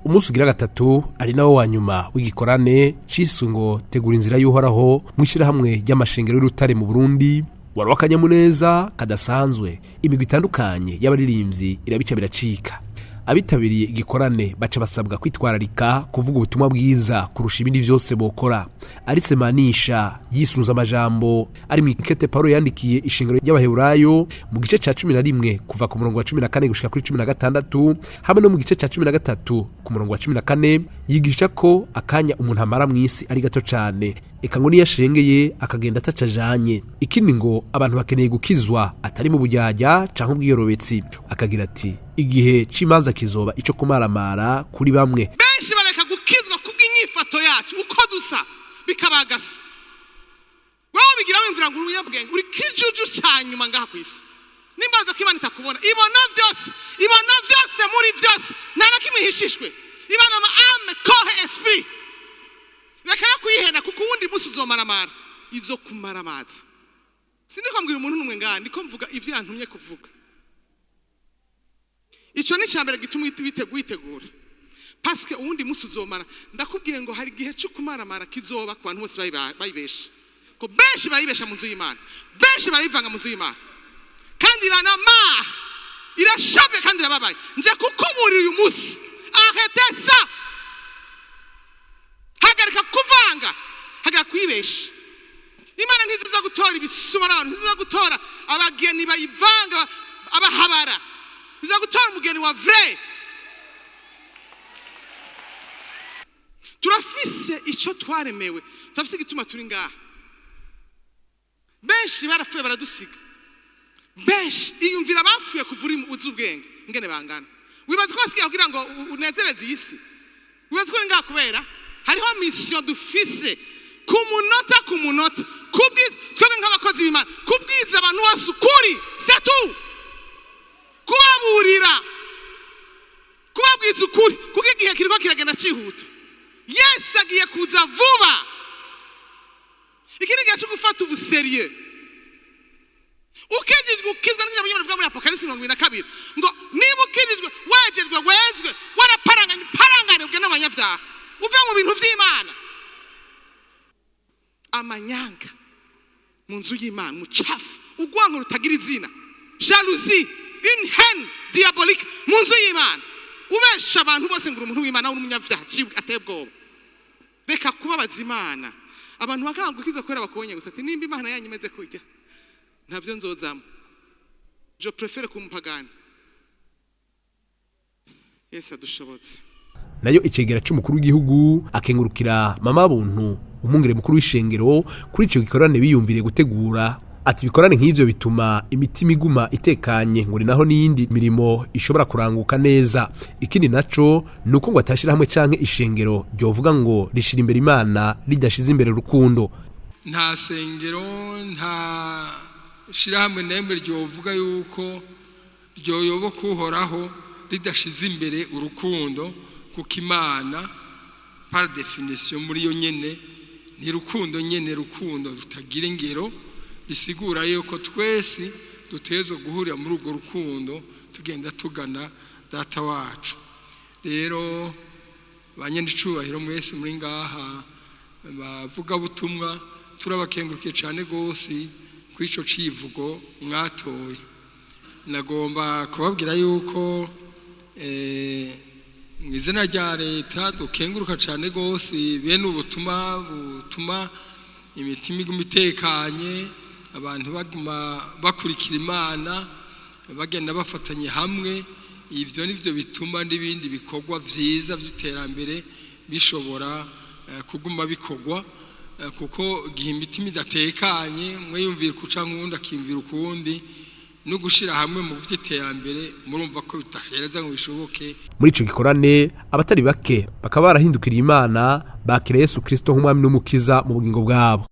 Umunsi ugira gatatu, ari nawo wa nyuma w'igikorane ciswe ngo "Tegura inzira y'Uhoraho" mu ishyirahamwe ry'amashengero y'Urutare mu Burundi, wari w'akanyamuneza kadasanzwe. Imigwi itandukanye y'abaririmbyi irabica biracika. Abitabiriye igikorane baca basabwa kwitwararika kuvuga ubutumwa bwiza kurusha ibindi byose bokora. Arisemanisha yisunze amajambo ari mu ikete Paulo yandikiye ishengero ry'Abaheburayo mu gice ca 11, kuva ku murongo wa 14 gushika kuri 16, hamwe no mu gice ca 13 ku murongo wa 14, yigisha ko akanya umuntu amara mu isi ari gato cane, eka ngo niyo ashengeye akagenda atacajanye. Ikindi ngo abantu bakeneye gukizwa atari mu bujyajya canke ubwiyorobetsi. Akagira ati: "Igihe c'imanza kizoba ico kumaramara kuri bamwe." Benshi bareka gukizwa kubw'inyifato yacu, uko dusa, bikabagasa. Wowe bigira wimvira ngo uri umunyabwenge, uri kijuju ca nyuma ngaha ku isi. Nimbaza ko Imana itakubona. Ibona vyose, ibona vyose, muri vyose, nta na kimwe ihishishwe. Ibona ama âme, corps, esprit. Reka yo kuyihenda, kuko uwundi munsi uzomaramara, izo kumaramaza. Sindiko mbwira umuntu n'umwe ngaha, ndiko mvuga ivyo yantumye kuvuga. Ico ni icya mbere gituma witegura, parce que uwundi munsi uzomara. Ndakubwire ngo hari igihe cyo kumaramara kizoba ku bantu bose bayibesha, ko benshi barayibesha mu nzu y'Imana, benshi barayivanga mu nzu y'Imana, kandi iranamaha, irashavye kandi irababaye. Nje kukuburira uyu munsi: arrêtez ça, hagarika kuvanga, hagarika kwibesha. Imana ntiziza gutora ibisuma n'abantu, ntiziza gutora abageni bayivanga, abahabara. Iza gutora umugeni wa vrai. Turafise icyo twaremewe, turafise igituma turi ngaha. Benshi barapfuye baradusiga. Benshi, iyumvira abapfuye kuva uri uzi ubwenge ingene bangana. Wibaza ko basigaye kugira ngo unezereze iyi si? Wibaza ko uri ngaha kubera hariho mission dufise ku munota ku munota, kubwiza, twebwe nk'abakozi b'Imana, kubwiza abantu bose ukuri, c'est tout, kubaburira, kubabwiza ukuri, kuko igihe kiriko kiragenda cyihuta. Yesu agiye kuza vuba. Iki ni igihe cyo gufata ubu sérieux. Ukijijwe, ukizwa n'ijambo ry'Imana rivuga muri Apokalipsi 22 ngo niba ukijijwe, wejejwe, wezwe, waraparanganye, parangane, ugende mu banyabyaha, uve mu bintu vy'Imana. Amanyanga mu nzu y'Imana, mucafu, urwango rutagira izina, jalousie, une haine diabolique mu nzu y'Imana, ubesha abantu bose ngo uri umuntu w'Imana, uri umunyabyaha ateye ubwoba. Reka kubabaza Imana. Abantu bakanga gukiza kubera bakubonye gusa, ati: "Nimba Imana yanyu imeze kurya, ntabyo nzozamo, je préfère kuba umupagani." Yesu adushobotse. Nayo icegera c'umukuru w'igihugu akengurukira Mama Buntu, umwungere mukuru w'ishengero, kuri ico gikorane biyumviriye gutegura. Ati: "Ibikorane nk'ivyo bituma imitima iguma itekanye, ngo ni naho n'iyindi mirimo ishobora kuranguka neza." Ikindi naco ni uko ngo atashira hamwe canke ishengero ryovuga ngo rishira imbere Imana ridashize imbere urukundo. Nta sengero, nta shirahamwe na rimwe ryovuga yuko ryoyoboka Uhoraho ridashize imbere urukundo, kuko Imana par définition muri yo nyene ni rukundo nyene, rukundo rutagira ingero. Bisigura yuko twese dutegerezwa guhurira muri urwo rukundo, tugenda tugana Data wacu. Rero banyenicubahiro mwese muri ngaha, bavugabutumwa, turabakengurukiye cyane rwose kuri icyo civugo mwatoye. Nagomba kubabwira yuko mu izina rya leta dukenguruka cyane rwose bene ubutumwa butuma imitima iguma itekanye, abantu baguma bakurikira Imana, bagenda bafatanye hamwe. Ibyo nibyo bituma n'ibindi bikorwa byiza by'iterambere bishobora kuguma bikorwa, kuko igihe imitima idatekanye, umwe yumvira kuca nk'uwundi, akiyumvira ukundi, no gushyira hamwe mu by'iterambere murumva ko bidahereza ngo bishoboke. Muri ico gikorane abatari bake bakaba barahindukiriye Imana, bakira Yesu Kristo nk'umwami n'umukiza mu bugingo bwabo.